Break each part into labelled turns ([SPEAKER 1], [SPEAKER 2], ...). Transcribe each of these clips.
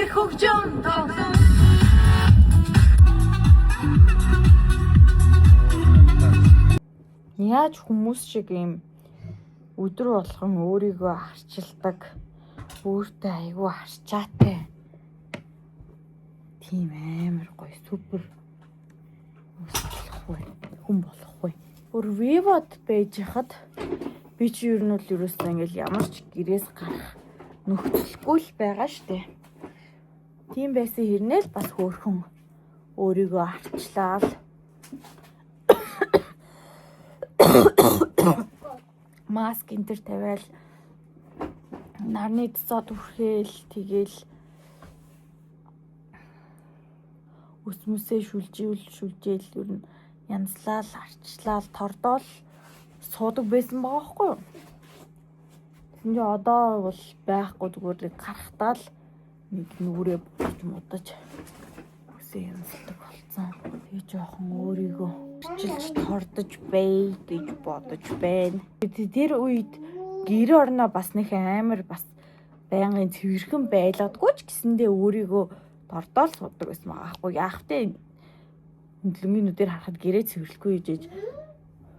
[SPEAKER 1] Супер хөгжим тоглоом.
[SPEAKER 2] Яаж хүмүүс шиг ийм өдөр болгон өөрийгөө арчилдаг, өөртөө айгүй арчаатай. Тийм амар гоё супер хүмүүс болох вэ? Хүн болох вэ? Бүр Vivod байж хахад би чи ер нь бол ерөөсөө ингээл ямар ч гэрээс гарах нөхцөлгүй л байгаа штэ. Тийм байсан хэрнээ л бас хөөрхөн өөрийгөө арчлаа л маск энэ төр тавиал нарны цэцод үрхээл тэгэл ус мүсээ шүлжүүл шүлжээл ер нь янзлал арчлал тордоол суудаг байсан байгаа байхгүй юу? Тэгсэн чинь одоо бол байхгүй, зүгээр нэг гарахтаа л нэг нүрээ будаж мудаж үсээ янзалдаг болсон. Тэгээ жоохон өөрийгөө арчилж тордож бай гэж бодож байна. Тэр үед гэр орноо бас нэг амар бас байнгын цэвэрхэн байлгадаггүй ч гэсэндээ өөрийгөө тордоол суудаг байсан байгаа байхгүй. Яах вэ? Хөндлөнгийн нүдээр харахад гэрээ цэвэрлэхгүй ижиж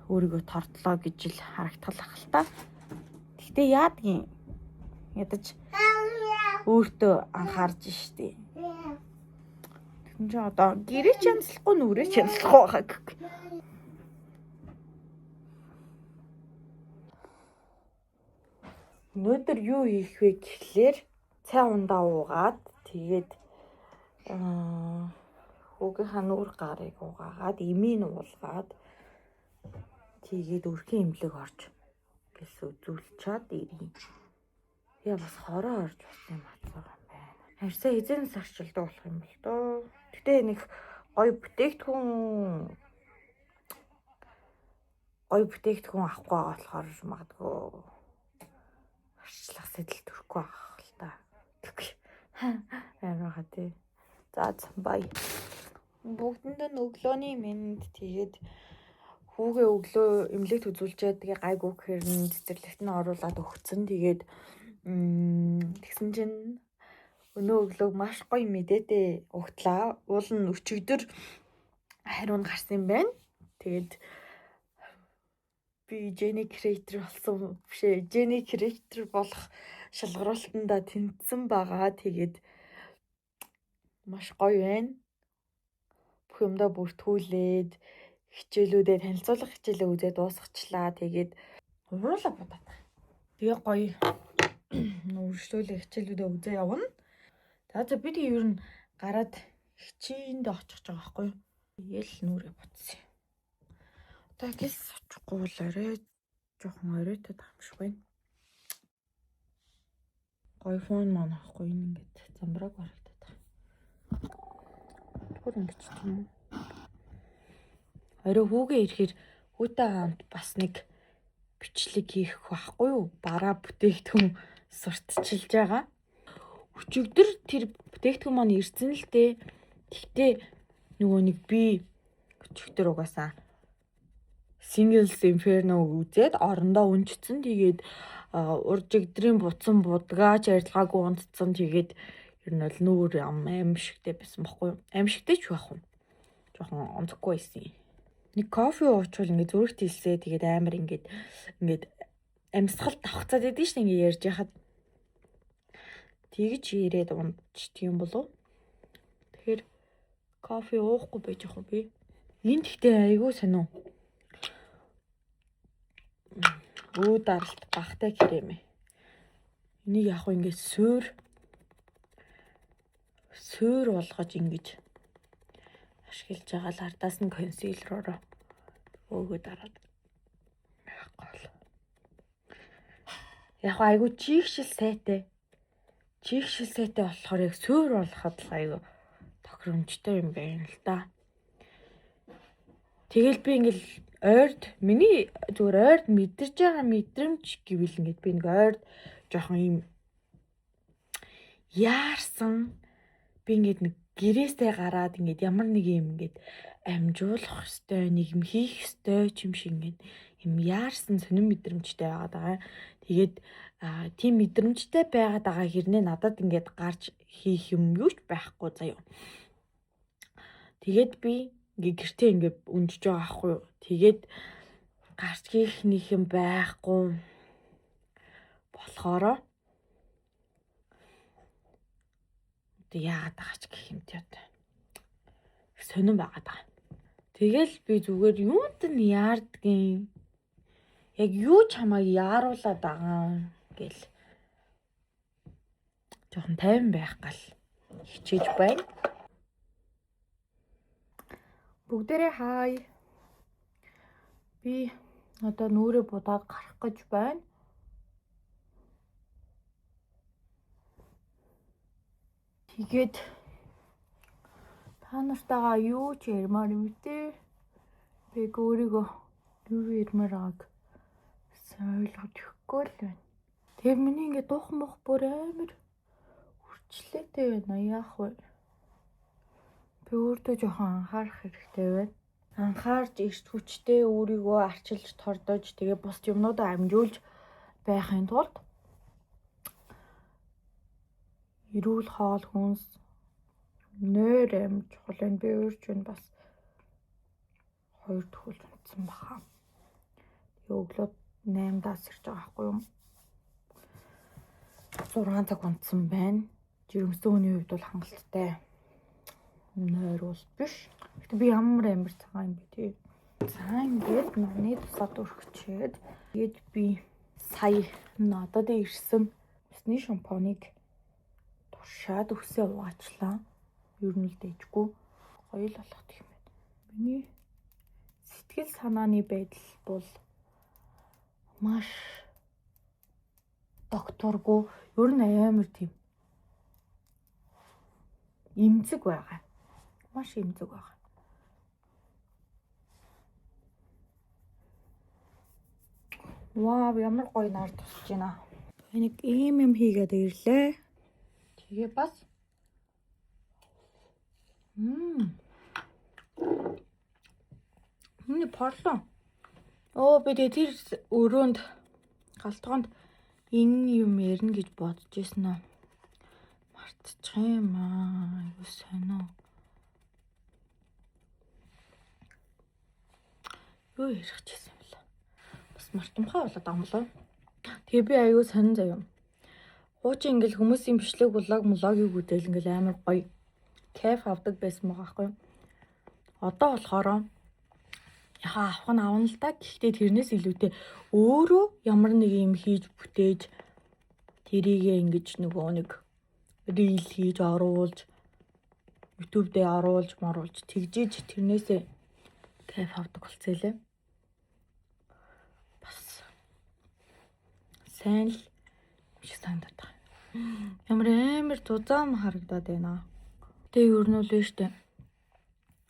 [SPEAKER 2] өөрийгөө тордлоо гэж л харагдах ах л та. Гэхдээ яадгийн ядаж өөртөө анхаарж штэ. Тэгсэн чинь одоо гэрээ ч янзлахгүй, нүрээ ч янзлахгүй байгаа гэх. Өнөөдөр юу хийх вэ гэхлээр цай ундаа уугаад, тэгээд хүүгийнхаа нүүр гарыг угаагаад, эмийг уулгаад, тэгээд өрхийн эмнэлэг орж гэлс үзүүлчихэд ирье. Тэгээ бас хороо орж бас юм хацгаа юм байна. Харьцаа хэзээ арчилдаг болох юм бол доо. Гэтэ нэг гоё бүтээгдэхүүн авахгүй байгаа болохоор магадгүй арчлах сэтэл төрөхгүй байх л та. Тэгвэл амар ха тий. За бай. Бүгдэнд нь өглөөний мэнд. Тэгээд хүүгээ өглөө эмнэлэгт үзүүлчихэд тэгээ гайгүй гэхээр нь цэцэрлэгт нь оруулаад өгцөн. Тэгээд тэгсэн чинь өнөө өглөөг маш гоё мэдээтэй угтлаа. Уул нь өчигдөр хариу нь гарсан юм байна. Тэгээд би Jenny Creator болсон биш ээ. Jenny Creator болох шалгаруулалтандаа тэнцсэн байгаа. Тэгээд маш гоё байна. Бүх юмдаа бүртгүүлээд хичээлүүдээ танилцуулга хичээлээ үзээ дуусгачлаа. Тэгээд уруулаа будаад. Тэгээ гоё үргэлжлүүлээ хичээлүүдээ үзээ явна. За би тэгээ ер нь гараад хичээнд очих гэж байгаа байхгүй юу? Тэгэл нүрээ буцсан. Одоо гэлс очихгүй бол орой жоохон оройтой юм шиг байна. Гоё фон маань авахгүй, энэ ингээд замбрааг харагдаад байгаа. Түр ингэж тийм. Орой хүүгээ ирэхээр хүүтэй хамт бас нэг бичлэг хийх байхгүй юу? Бараа бүтээгдэхүүн сурталчилж байгаа. Өчигдөр тэр бүтээгдэхүүн маань ирсэн л дээ. Тэгтээ нөгөө нэг би өчигдөр угаасаа Singles Inferno үзээд орондоо үнчсэн. Тэгээд уржигдрийн буцсан будгаач арилгаагүй унтцсан. Тэгээд ер нь бол нүүр аимшигтэй байсан бохгүй юу? Аимшигтэй ч байх юм. Жохон онцохгүй байсан. Нэг кофе уучвал ингээд зүрх тэлсээ, тэгээд амар ингээд амьсгал давхцаад идэв шин ингээд ярьж яхад тэгж ирээд унтчихдаг юм болов. Тэгэхээр кофе уухгүй байж явах уу би? Энэ тэгтээ айгүй сонио. Өө даралт багтай крем ээ. Энийг яг хөө ингээд суур суур болгож ингэж ашиглаж байгаа л ардаас нь консилеророо өөгөө дараад яахгүй бол. Яг хөө айгүй чигшил сайтай. Чигшил сайтай болохоор яг суур болгоход л айгүй тохиромжтой юм байна л да. Тэгэл би ингээл ойрд миний зүгээр ойрд мэдэрч байгаа мэдрэмж гэвэл ингээд би нэг ойрд жоохон юм яарсан, би ингээд нэг гэрээсээ гараад ингээд ямар нэг юм ингээд амжуулах ёстой, нэг юм хийх ёстой ч юм шиг ингээд Юм яарсан сонин мэдрэмжтэй байгаад байгаа. Тэгээд тийм мэдрэмжтэй байгаад байгаа хэрнээ надад ингээд гарч хийх юм юу ч байхгүй заяа. Тэгээд би ингээ гэртээ ингээ үнжиж байгаа аахгүй юу. Тэгээд гарч хийх нэг юм байхгүй болохоро одоо яагаад байгаа ч гэх юм те одоо сонин байгаад байгаа. Тэгэл би зүгээр юунд нь яардгийн яг юу ч хамааг яаруулад байгаа гэл жоохон тайван байх гал хичээж байна. Бүгдээрээ хай. Би одоо нүрээ будаад гарах гэж байна. Тэгээд та нартайгаа юу ч ярмаар юм бэ? Би өөрийгөө юу ярмаар байгааг сайн ойлгож өгөхгүй л байна. Тэр миний ингээд дуухан мох бүр амар үрчлээтэй байна. Яах вэ? Би өөртөө жоохон анхаарах хэрэгтэй байна. Анхаарч эрт хүчтэй өөрийгөө арчилж тордож тэгээ бусд юмнуудаа амжуулж байхын тулд эрүүл хоол хүнс нойр амар чухал байна. Би өөр ч юм бас 2 төхөлж унтсан баха. Тэгээ өглөө 8-аас ирж байгаа байхгүй юу? 6 цаг унтсан байна. Жирэмсэн хүний хувьд бол хангалттай нойр бол биш. Гэтэ би ямар амар цагаан юм бэ тий. За ингээд нарны тусаад өргөчээд тэгээд би сая надад ирсэн усны шампуныг туршаад үсээ угаачлаа. Ер нь л дэжгүй гоё л болох юм байна. Миний сэтгэл санааны байдал бол маш докторгүй, ер нь амар тийм эмзэг байгаа. Маш эмзэг байгаа. Вау, ямар гоё нар тусч байна. Нэг ийм юм хийгээд ирлээ. Тэгээ бас Миний порлон. Оо би тэгээ тэр өрөөнд галтгоонд энэ юм ярина гэж бодож ирсэн аа. Мартчих юм аа. Айгуу сонио. Юу ярих чийсэн юм бэ? Бас мартамхай болоод байгаа юм болоо. Тэгээ би айгуу сонин заяа. Хуучин ингээл хүмүүсийн бичлэг влог млогийг үзэл ингээл амар гоё кайф авдаг байсан байгаа байхгүй юу? Одоо болохоор яхаа авах нь авна л да. Гэхдээ тэрнээс илүүтэй өөрөө ямар нэг юм хийж бүтээж тэрийгээ ингэж нөгөө нэг reel хийж оруулж YouTube дээр оруулж моруулж тэгжиж тэрнээсээ кайф авдаг болцсон лээ. Бас сайн л шиг санагдаад байгаа. Ямар амар зузаан харагдаад байна. Тэгээ ер нь л штэ.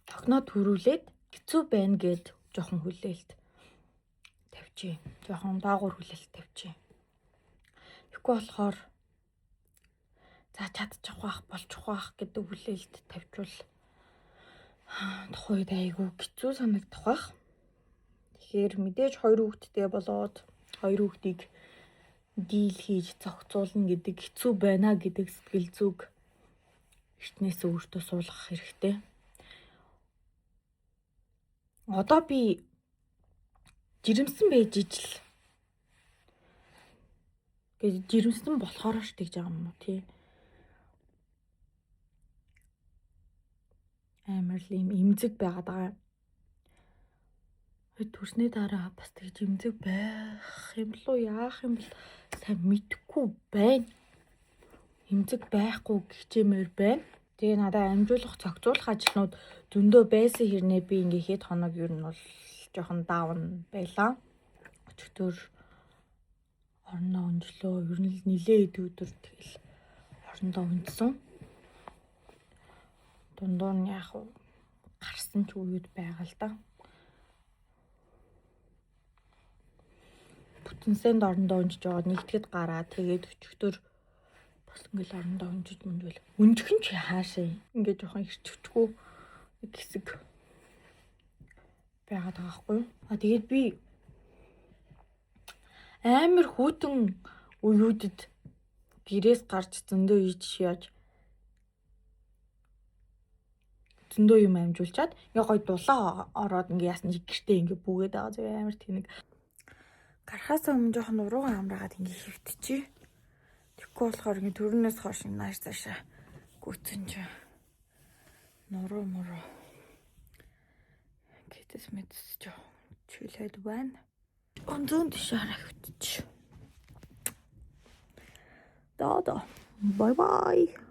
[SPEAKER 2] Тохноо төрүүлээд хэцүү байна гэд жоохон хүлээлт тавьчих. Жоохон доогуур хүлээлт тавьчих. Тэгэхгүй болохоор за чадчих байх, болчих байх гэдэг хүлээлт тавьчвал тухайд айгүй хэцүү санагдах байх. Тэгэхээр мэдээж 2 хүүхэдтэй болоод 2 хүүхдийг дийл хийж зохицуулна гэдэг хэцүү байна гэдэг сэтгэл зүг эртнээс өөртөө суулгах хэрэгтэй. Одоо би жирэмсэн байж ижил гэж жирэмсэн болохоор ш тэгж байгаа юм уу тий. Амар л юм эмзэг байгаад байгаа. Төрсний дараа бас тэгж эмзэг байх юм болов яах юм бол сайн мэдэхгүй байна. Эмзэг байхгүй гिचэмээр байна. Тэгээ надад амжуулах, зохицуулах ажлнууд зөндөө байсан хэрнээ би ингээ хэд хоног ер нь бол жоохон даун байлаа. Өчигдөр орондоо өнжлөө. Ер нь л нилээ хэд өдөр тэгэл орондоо өнжсөн. Дундуур нь яах вэ? Гарсан ч үед байгаа л да. Бүтэн сэнд орондоо өнжиж байгаа нэгтгэд гараа тэгээд өчигдөр бас ингээл орондоо өнжиж мөнжүүл. Өнжих нь ч хаашаа ингээ жоохон ирчвчгүй нэг хэсэг байгаад байгаа байхгүй юу? А тэгээд би Амар хүйтэн үеүүдэд гэрээс гарч зөндөө ич яаж зөндөө юм амжуулчаад ингээ гоё дулаа ороод ингээ яасан чи гэртээ ингээ бүгээд байгаа зөө, амар тэнэг. Гарахаас өмнө жоохон нуруугаа амраагаад ингээ хэвтчихье. Тэгэхгүй болохоор ингээ төрнөөс хойш нааш цаашаа гүйтэн чи нуруу муруу гэтэс мэдс жоохон чөлөөд байна. Онзон тийш хараа хэвтчих. Да да. Bye bye.